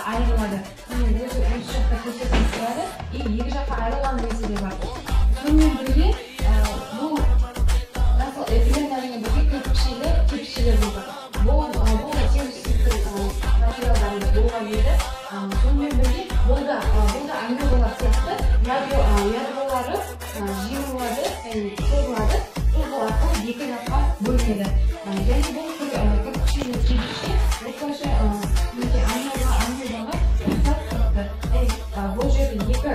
айырылады. Міне, өзі осы жақта көрсетіліп тұрады, и екі жаққа айырылған кезі де бар. Сонымен бірге бұл жасыл эвгленамен бірге кірпікшелі кірпікшелер болды. Бұл да сегізінші сыныптың материалдарында болған еді. Сонымен бірге бұл да амебалар сияқты ядролары жиырылады және созылады, созылу арқылы екі жаққа бөлінеді. Және бұл кірпікшелі кірпікше осылайша, мінекей, амебаға ұқсап тұрыпты. Яғни бұл жерде екі